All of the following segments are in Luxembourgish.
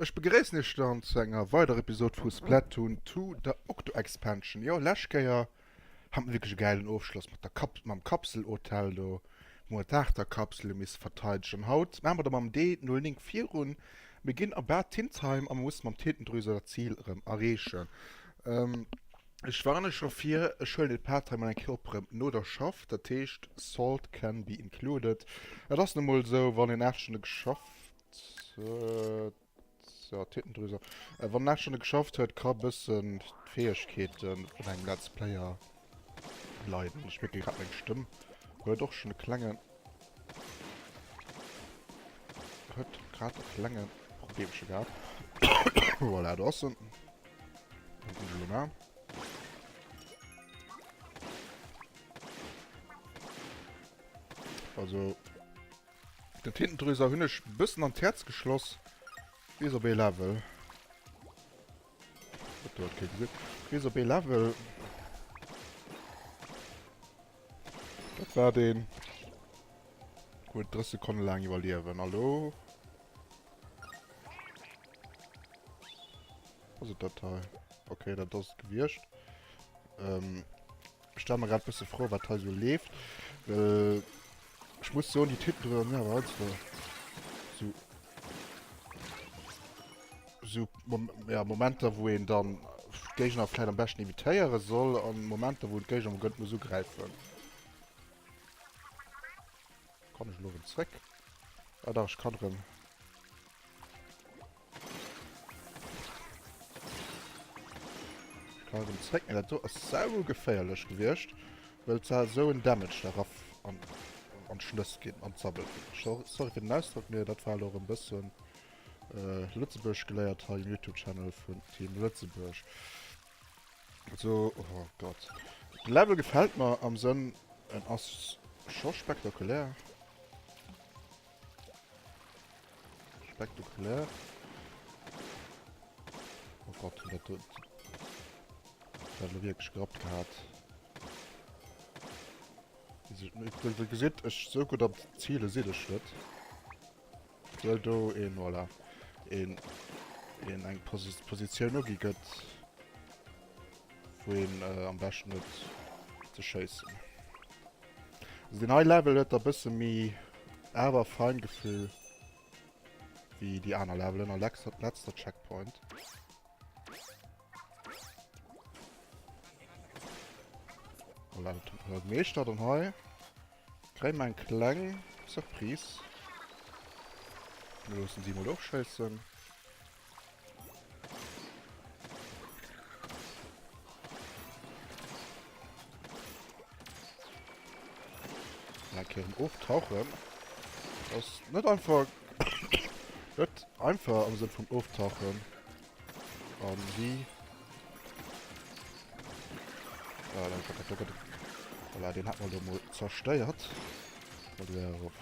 Ech begréissen iech dann zu enger weiderer Episode vu Splatoon 2, der Octo Expansion. Jo, lescht Kéier hat mer wierklech e gäilen Ofschloss mat der Kap mam Kapselhotel do, wou mer d'Aachterkapsel hu misse verteidegen. An haut maache mer da mam D09 virun. Mir ginn a Bad Tintheim a mer musse mam Tintendrüser dat Zil erëm erreechen. Ech warne scho vir, ech huelen dee Part hei mol eng Kéier op rëm no der Schaff, dat heescht salt can be included. Et ass nu mol esou, wann een 8 Stonne geschafft huet, jo Titendrüser, wann een 8 Stonne geschafft huet, ka bëssen d'Fäegkeete vun engem Let's Player leiden. Ech mierke grad meng Stëmm huet och schonn e klengen, huet grad e klenge Problemche gehat. Voilà, do ass en. Also, den Tintendrüser hunn ech bëssen an d'Häerz geschloss. Bis op ee Level. Dat do huet kee gesinn. Bis op ee Level. Dat war deen. Huet 30 Sekonne laang iwwerliewen. Hallo? Ass et dat hei? Okay, dat ass et gewiescht. Ähm, ech stelle mir grad bësse Fro, wat hei sou leeft. Well ech muss soen, déi Titel sinn awer heiansdo sou sou Mom ja, Momenter, wou een dann d'Géigner vläit am beschten evitéiere soll an Momenter, wou een d'Géigner mol guer net muss ugräifen. Kann ech elo erëm zréck? Ah dach, ech kann erëm. Ech kann erëm zréck, mee dat do ass sau geféierlech gewiescht, well et war esou en Damage da raff an an d'Schnëss ginn, an d'Sabbel ginn. Sorry fir den Ausdrock, mee dat war elo erëm bëssen Lëtzebuergesch geléiert hei um Youtube Channel vun Team Lëtzebuerg. Also, oh Gott. De Level gefällt mer am Sënn, en ass scho spektakulär. Spektakulär. Oh Gott, hun dat do... Dat elo wierklech gerappt gehat. Wéi gesitt, ech sou gutt am Zile sinn ech net. Well do een, voilà, een, een eng Positioun ugi gëtt, wou een äh, am beschten huet ze schéissen. Also den hei Level huet da bësse méi awer Feingefühl wéi déi aner Levelen a letzter, letzter Checkpoint. Voilà, dat huet mer gemeeschtert an hei Kréie mer eng kleng Surprise. Mir loossen si mol ofschéissen. Eng Kéier erëm oftauchen. Ass net einfach. Net einfach am Sënn vum Oftauchen. An si. Ah, da gëtt do gëtt. Voilà, den hat man do mol zerstéiert. Mal do erop.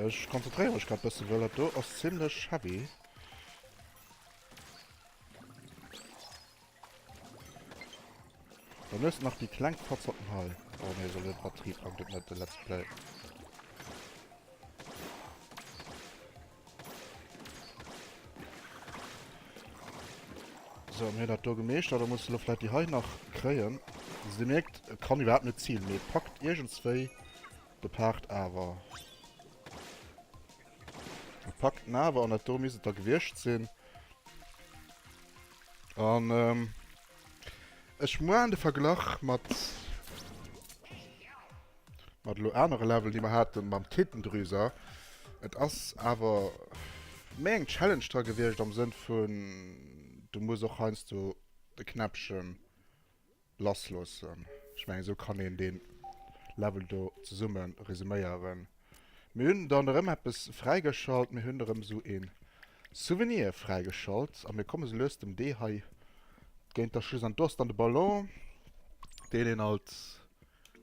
Ech konzentréiere mech grad bëssen, well dat do ass zimmlech heavy. Dann hues de nach déi kleng Fatzerten hei. Oh nee, soll net Batterie packt et net de Let's Play. So, mir hunn dat do gemeeschtert. Da muss elo vläit déi hei nach kréien. Also dir mierkt, et kann iwwerhaapt net zielen, mee et packt iergendswéi de Part awer. Et packt en awer an dat do misst et da gewiescht sinn. An ähm, ech moan de Verglach mat mat elo anere Level, déi mer haten, mam Titendrüser. Et ass awer méi eng Challenge dra gewiescht am Sënn vun, du muss och heiansdo de Knäppchen lassloossen. Ech mengen, esou kann een dee Level do zesumme resuméieren. Mir hunn dann erëm eppes fräigeschalt. Mir hunn erëm esou ee Souvenir fräigeschalt a mir komme sou lues dem D hei géint der Schluss. An do ass dann de Ballon, deen een alt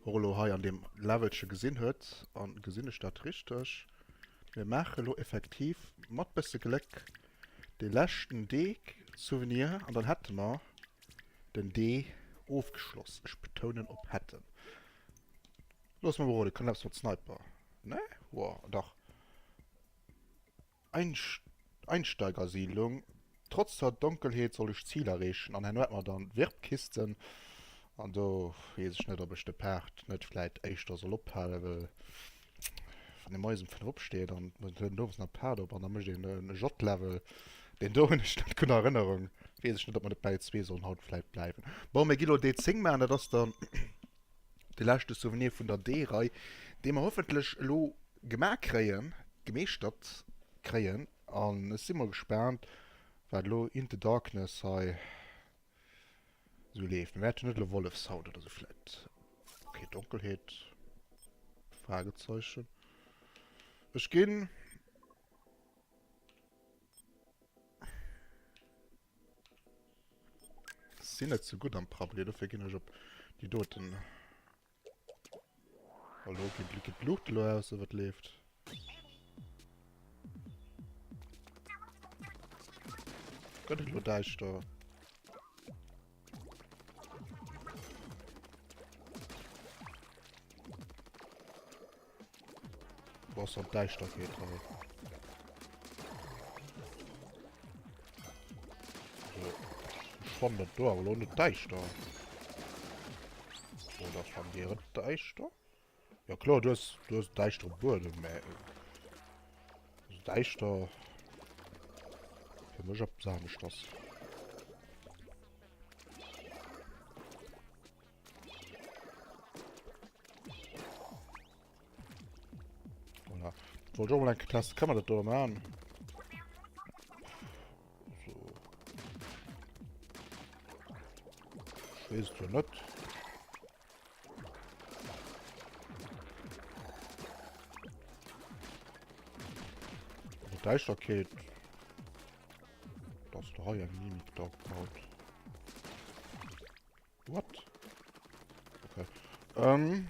och elo hei an deem Levelche gesinn huet. An gesinn ech dat richteg? Mir maache lo effektiv mat bësse Gléck dee leschten D-Souvenir an dann hätte mer den D ofgeschloss. Ech betounen op hätten. Looss mer mol roden, kann eppes mat Sniper? Nee? Wow, dach. Einsteigersiedlung, Trotz der Donkelheet soll ech d'Zil erreechen an herno hätt mer dann d'Wirb-Kisten an do weess ech net ob ech de Part net vläit éischter soll ophalen, well wann ee moies um 5 opsteet an et huet een owes nach Part op an da mécht een e J-Level, deen do hunn ech net gutt an Erënnerung, weess ech net ob mer net bäi zwee sollen haut vläit bleiwen. Bon, mir gi lo D10 maachen, dat ass dann de leschte Souvenir vun der D-Rei, dee mer hoffentlech elo gemaach kréien, gemeeschtert kréien. An ech si mol gespaant, wat elo Into Darkness hei esou leeft. Mir wäerten net elo Wollefshaut oder esou vläit. Okay, Donkelheet? Fragezeichen. Ech ginn. Sinn net sou gutt am Prabbeli, dofir ginn ech op déi doten. Hallo, geht, geht d'Luucht elo aus, oder wat leeft? Gëtt et elo däischter? Wo ass dann d'Däischterkeet hei? Also, ech fannen dat do awer elo net däischter. Oder fannt Dir et däischter? Ja kloer, du hues, du hues däischtere Buedem, mä also däischter fir mech eppes aneschters. Voilà. Dat wollt ech och mol eng Kéier testen. Kann man dat do maachen? So. Ich weess et jo net. Also Däischterkeet. Da ass do hei eng Mimik da gebaut. What? Okay. Ähm,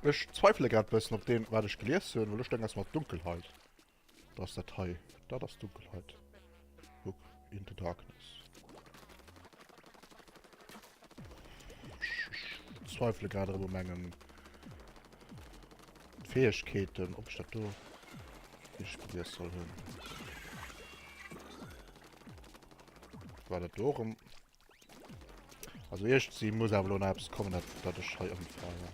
ech zweifele grad bëssen op deem, wat ech gelies hunn, well ech denken, ass mat Dunkelheit. Da ass dat hei. Dat ass Dunkelheit. Look into darkness. Ech zweifele grad erëm u mengen Fäegkeeten, ob ech dat do richteg gelies soll hunn. War dat do erëm? Also iergendwéi muss awer elo nach eppes kommen, dat, dat ech hei ëmfalen.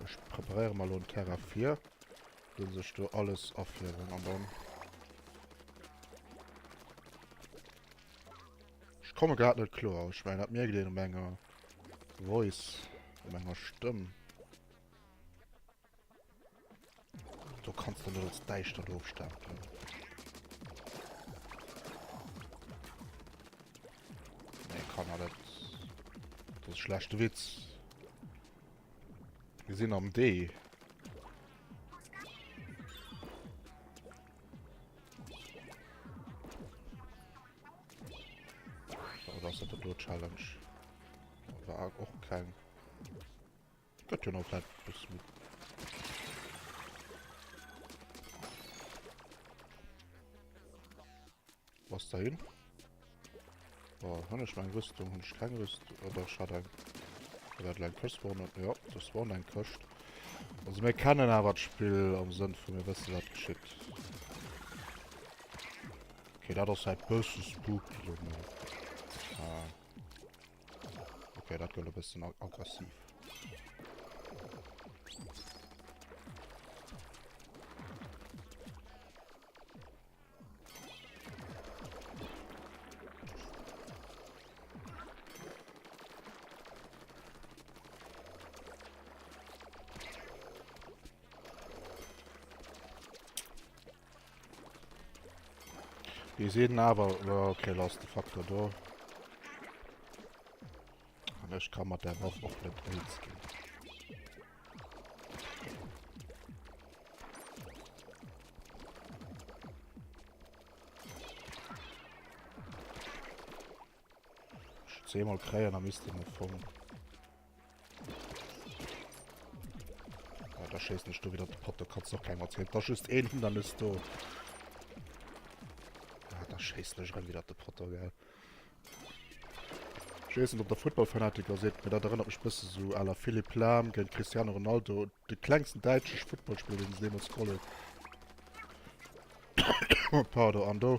Ech preparéiere mal elo en Terrain vir. Dann sech do alles afierwen an dann... Ech komme grad net kloer. Ech mengen, dat mierkt een u menger Voice, u menger Stëmm. Do kanns du net als däischter ofstempelen. Nee, kann er net. Das ist schlechte Witz. Wir sind am D. Oh, das ist der Challenge. War auch kein. Gëtt jo nach vläit e bësse méi. Was dahin? Oh, hunn ech meng Rüstung? Hunn ech keng Rüstung? Oh, doch, ech hat eng. Oder hat eng Këscht spawnen? Ja, do spawnt eng Këscht. Also mir kennen awer d'Spill am Sënn vu mir wësse wat geschitt. Okay, dat ass halt bësse spooky lo mol. Ah. Okay, dat gëtt e bëssen aggressiv. Déi sinn awer... Okay, lass de Faktor do. An ech kann mat der Waff och net eens ginn. Zehnmal kréien, da misst een am Fong. Ah, da schéissen ech do wieder de Potto, kannst och kengem erzielen. Da just een Hindernis do. Ah, da schéissen ech erëm wieder de Potto, gell. Ech weess net, ob der Futtballfanatiker sidd, mee dat erënnert mech bësse sou à la Philipp Lahm géint Cristiano Ronaldo, de klengsten däitsche Futtballspiller, deen se deemools geholl huet. Pardon, an do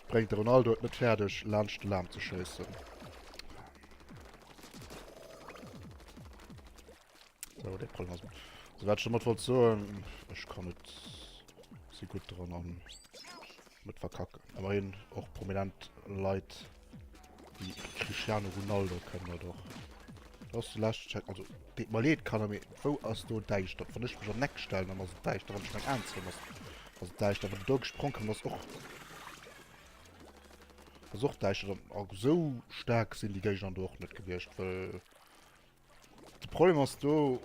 bréngt de Ronaldo et net fäerdeg, laanscht de Lahm ze schéissen. So, dee Problem ass. Also, wat ech domat wollt soen, ech kann et si gutt dran an net verkacken. Ëmmerhin och prominent Leit wéi Cristiano Ronaldo kënnen dat och. Dat ass de leschte Check. Also, deet mer leed, Kanner, mee wou ass do däischtert? Wann ech mech an d'Eck stellen, dann ass et däischter. Wann ech meng Aen zoumaachen, ass ass et däischter. Wann do gesprong kënnt, ass och ass och däischter. An esou staark sinn déi Géigner do och net gewiescht, wëll De Problem ass do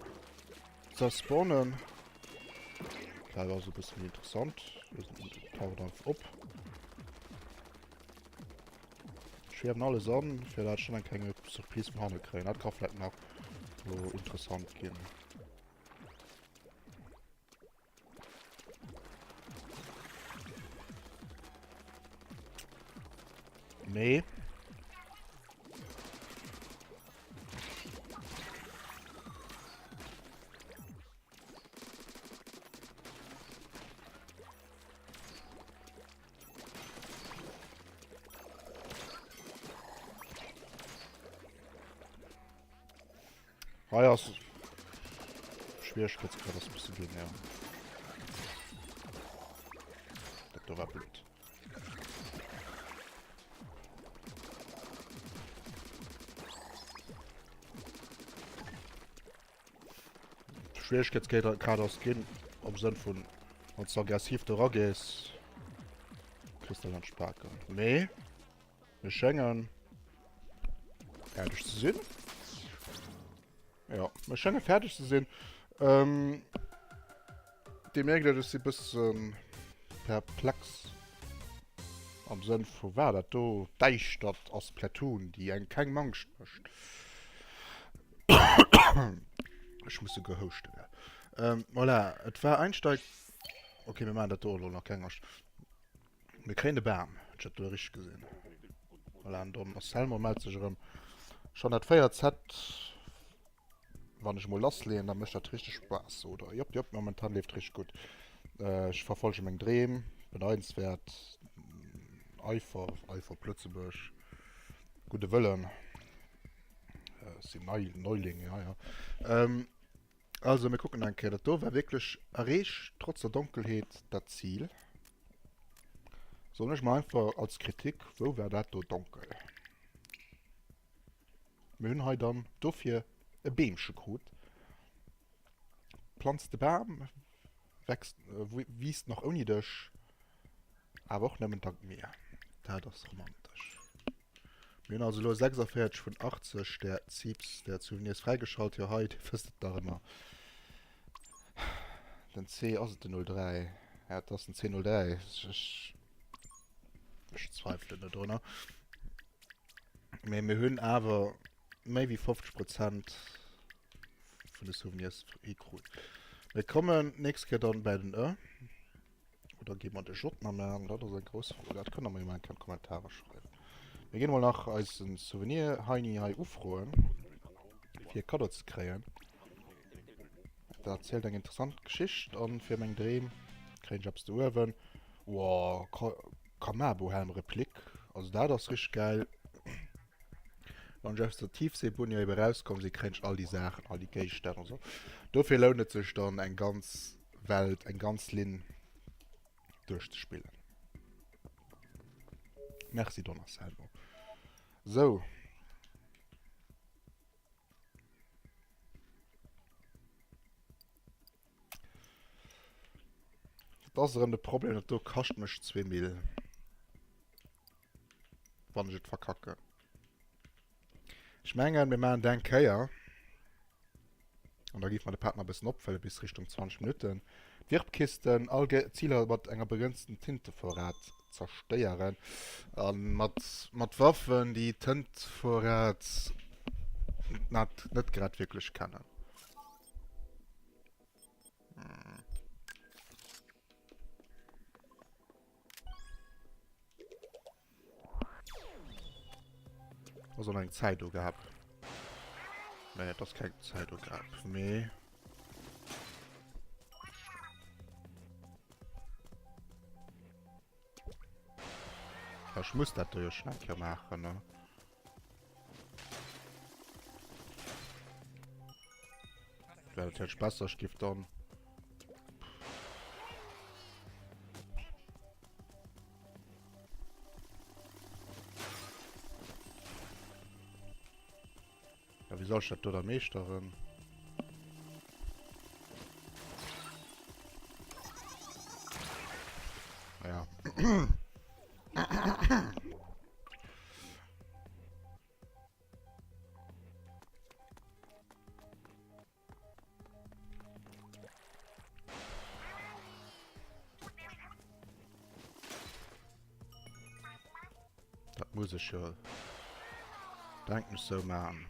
ze spawnen. Dat ass e bëssen méi interessant. Taucht einfach op. Ech schwierwen alles an, fir dat schon eng klenge Surprise vun hanne kréien. Dat ka vläit nach lo interessant ginn. Nee. Hei ass Schwierigkeitsgrad ass e bësse ginn, ja. Dat do war blöd. Schwierigkeitsgrad ass ginn am Sënn vun wann du aggressiv do ragees, kriss du dann Spaken. Mee Mir schéngen fäerdeg ze sinn. Ja, mir schénge fäerdeg ze sinn. Ähm, Dir mierkt et, ech si bëssen perplex. Am Sënn vu war dat do däischtert ass Platoon, déi eng keng Angscht mécht. Ech muss souguer houschten. Ähm, voilà, et war Einsteig. Okay, mir maachen dat do elo nach keng Angscht. Mir kréien de Bam, ech dat do richteg gesinn. Voilà, an den Anselmo mellt sech erëm. Schon dat véiert Set, wann ech mol lassleeën, da mécht dat richteg Spaass, oder? Jop, jop, momentan leeft richteg gutt. Äh, ech verfolge meng Dreem, beneidenswäert. Eifer, Eifer op Lëtzebuerg, gudde Wëllen. Äh, sinn Nei, Neuling, ja, ja. Ähm, also, mir kucken eng Kéier. Dat do war wierklech erreecht, trotz der Donkelheet, dat Zil. Soen ech mol einfach als Kritik, wou war dat do donkel? Mir hunn hei dann dofir e Beemche krut. Planz de Bam, wächst, äh, wiisst nach ouni dech, awer och nëmmen dank mir. Dat ass romantesch. Mir hunn also elo 46 vun 80 där Ziips, där Souvenirs fräigeschalt. Jo hei, dir wësst et nach ëmmer. Den C, ass et den 03? Ja, et ass den C03. Ech, ech zweifelen do drunner. Mee mir hunn awer méi wéi 50 Prozent vun de Souvenirs hikrut. Mir kommen nächst Kéier dann bäi den E. Oder gi mer de J nach maachen? Dat ass eng grouss Fro. Dat kënnt der mer jo mol eng Kéier an d'Kommentarer schreiwen. Mir ginn mol nach eisen Souvenir Heini hei ufroen, fir e Kaddo ze kréien. Dat erzielt eng interessant Geschicht an fir meng Dreem kréien ech eppes do uewen. Wow, Kamabo-Helm-Replik. Also dat ass richteg gäil. Wann ech aus der Tiefseebunn ebe rauskomm sinn, kréien ech all déi Saachen, all déi Géigestänn an esou. Dofir lount et sech dann eng ganz Welt, eng ganz Linn duerchzespillen. Merci Don Anselmo. Sou. Dat ass erëm de Problem, dat do kascht mech 2000. Wann ech et verkacken. Ech mengen, mir maachen dat eng Kéier. An da géife mer de Part nach e bëssen opfëllen bis Richtung 20 Minutten. D'Wirbkisten, all Ge Ziler mat enger begrenzten Tintevorrat zerstéieren. A mat, mat Waffen, déi Tëntvorrat net, net grad wierklech kennen. Ass och eng Zäitugab. Nee, et ass keng Zäitugab, mee... Ech muss dat do jo schon eng Kéier maachen, ne? Wär natierlech besser, ech giff dann... Ja, wéi soll ech dat do da meeschteren? Ja. Dat muss ech jo denken ech sou maachen.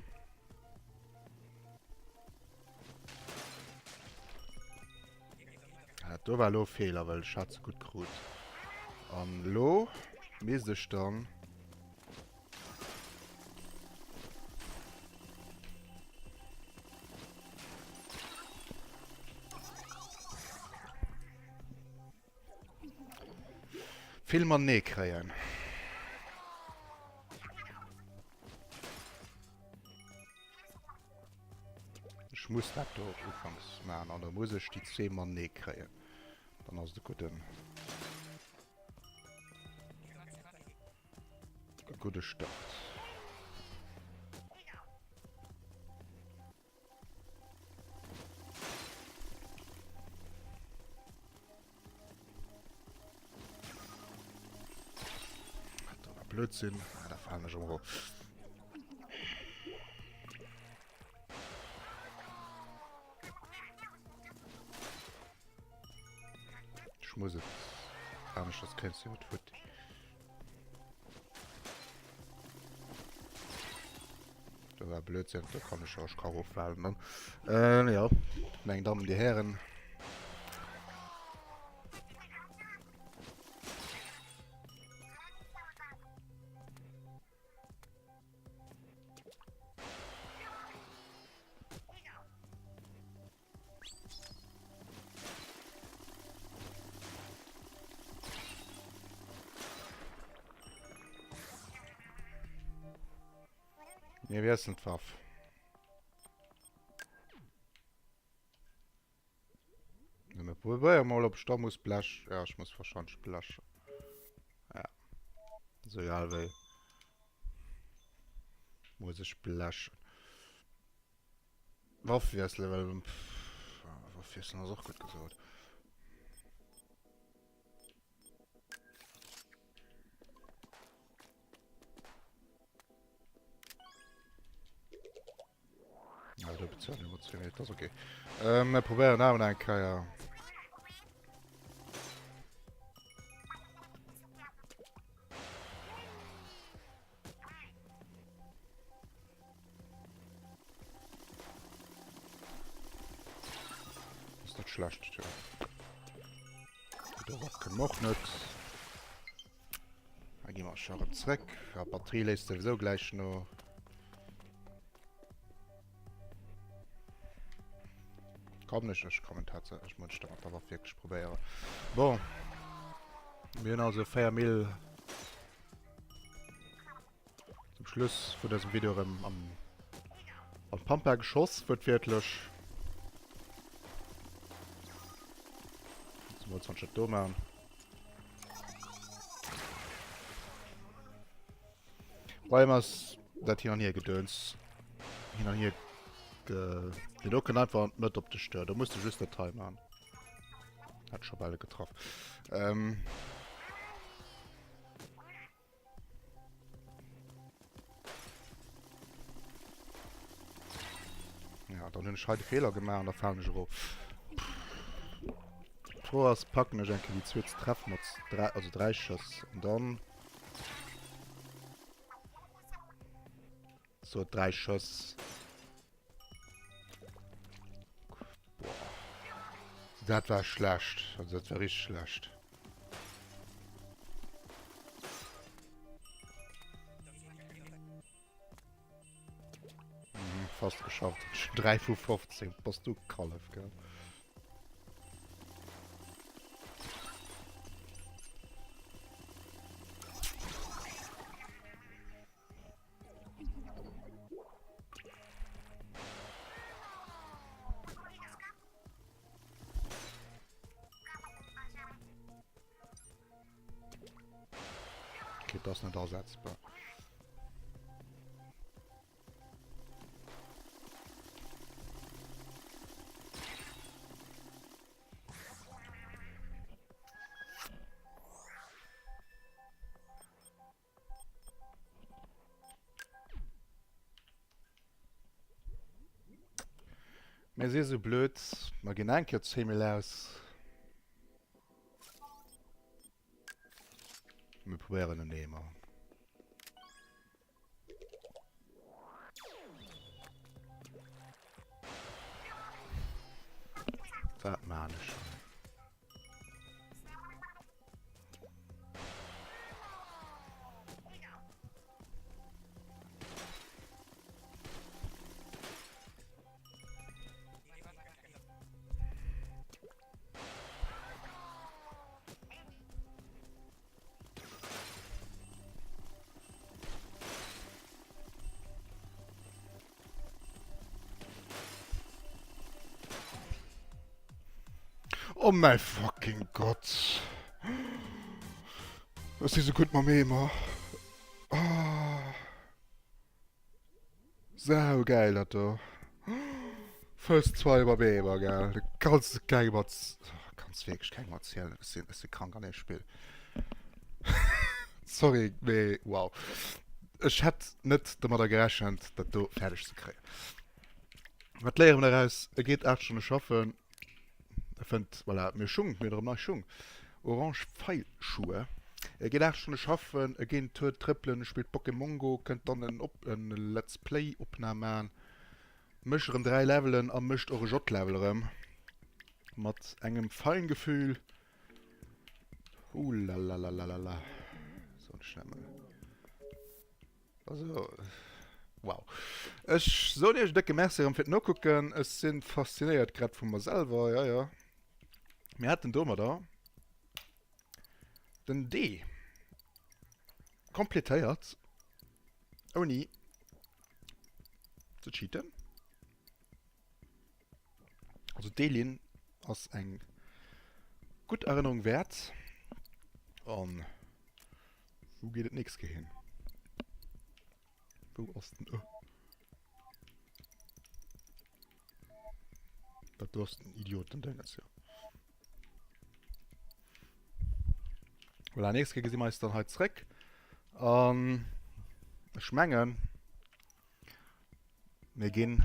Dat do war elo e Feeler, well ech hat se gutt krut. An elo misst ech dann... Vill matenee kréien. Ech muss dat do ufanks maachen an da muss ech déi zwee matenee kréien. Dann ass et e gudden. E gudde Start. Dat war Blödsinn. Ah, da falen ech ëmmer op. Ech muss et aneschters kréien se net futti. Dat war Blödsinn, da kann ech ech ka roffalen dann. Äh, ja, meng Damen, die Herren. Mir wiesselen d'Waff. Mir probéiere mol, ob ech da muss blech. Ja, ech muss wahrscheinlech blechen. Ja. Sou egal wéi. Muss ech blechen. Waff wiesselen, well pff, Waff wiesselen ass och gutt gesot. Ja, da bezahlen wir 10 das ist okay. Ähm, wir probieren auch noch eine Keier. Ass net schlecht, jo. Do was kënne mer och net. Da gi mer scho erëm zréck. Ja, d'Batterie léisst souwisou gläich no. Komm ech, ech kommen tatsächlech, ech muss da mat der Waff wierklech probéieren. Bon. Mir hunn also 4 Mille Zum Schluss vun dësem Video erëm am an d'Pampa geschoss, wuertwiertlech. Zemools wann ech dat do maan. Problem ass dat hin an hier Gedöns. Hin an hier ge... Den do kënnt einfach an d'Mëtt op de Stör. Do muss de just dat hei maan. Hat scho bal getraff. Ähm... Ja, dann hunn ech hei de Feeler gemaach an da falen ech erof. D'Fro ass, packen ech eng Kéier déi zweet ze treffen mat 3, also 3 Schëss an dann so 3 Schëss. Boah. Dat war schlecht. Also dat war richtig schlecht. fast geschafft. Ech hunn 3 vu 15. Bass du Kallef, gell? Okay, das ist nicht ersetzbar. Mir si sou blöd, mer ginn eng Kéier 10 Mil aus. Mir probéieren en Eemer. Wat maan ech hei? Oh mäi fucking Gott. Ech si sou gutt mam Eemer. Oh. Saugeil dat do. First try mam Eemer, gell. Du kanns et kengem erz-, kanns wierklech kengem erzielen. Ech sinn, ech si krank an deem Spill. Sorry, mee wow. Ech hätt net domadder gerechent, dat do fäerdeg ze kréien. Wat léiere mer daraus? E geet 8 Stonne schaffen, e fënnt, voilà, mir Schung, mir hunn erëm nei Schung, orange Feilschuhe. E geet 8 Stonne schaffen, e geet en Tour trëppelen, e spillt Pokémon Go, kënnt dann en op en Let's Play Opnam man, mécht erëm 3 Levelen a mécht och e J-Level erëm mat engem Feingefühl. Ulalalalalala. So, schnell mal. Also, wow. Ech soen iech en décke Merci erëm fir d'Nokucken. Ech si faszinéiert grad vu mer selwer, ja, ja. Mir haten domadder den D kompletéiert, ouni ze cheaten. Also D-Linn ass eng gutt Erënnerung wäert. An wou geet et nächst Kéier hin? Wou ass den Ö? Dat do ass den Idiotendénges, jo. Voilà, nächst Kéier gesi mer eis dann hei zréck. An ech mengen, mir ginn...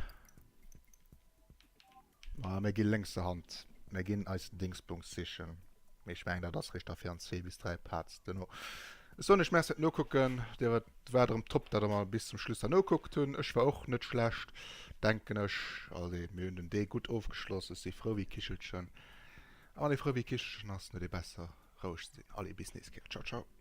Ah, mir gi lénkser Hand. Mir ginn eis Dingsbums sichen. Mee ech mengen, dat ass richter fir an zwee bis dräi Parts duerno. Ech soen iech Merci fir d'Nokucken. Dir waart, waart erëm top, dat der mer bis zum Schluss da nokuckt hunn. Ech war och net schlecht, denken ech. Allez, mir hunn den Dee gutt ofgeschloss. Ech si frou wéi Kichelchen. A wann ee frou wéi Kichelchen ass, net ee besser roueg ze sinn. Allez, bis nächst Kéier. Ciao, ciao.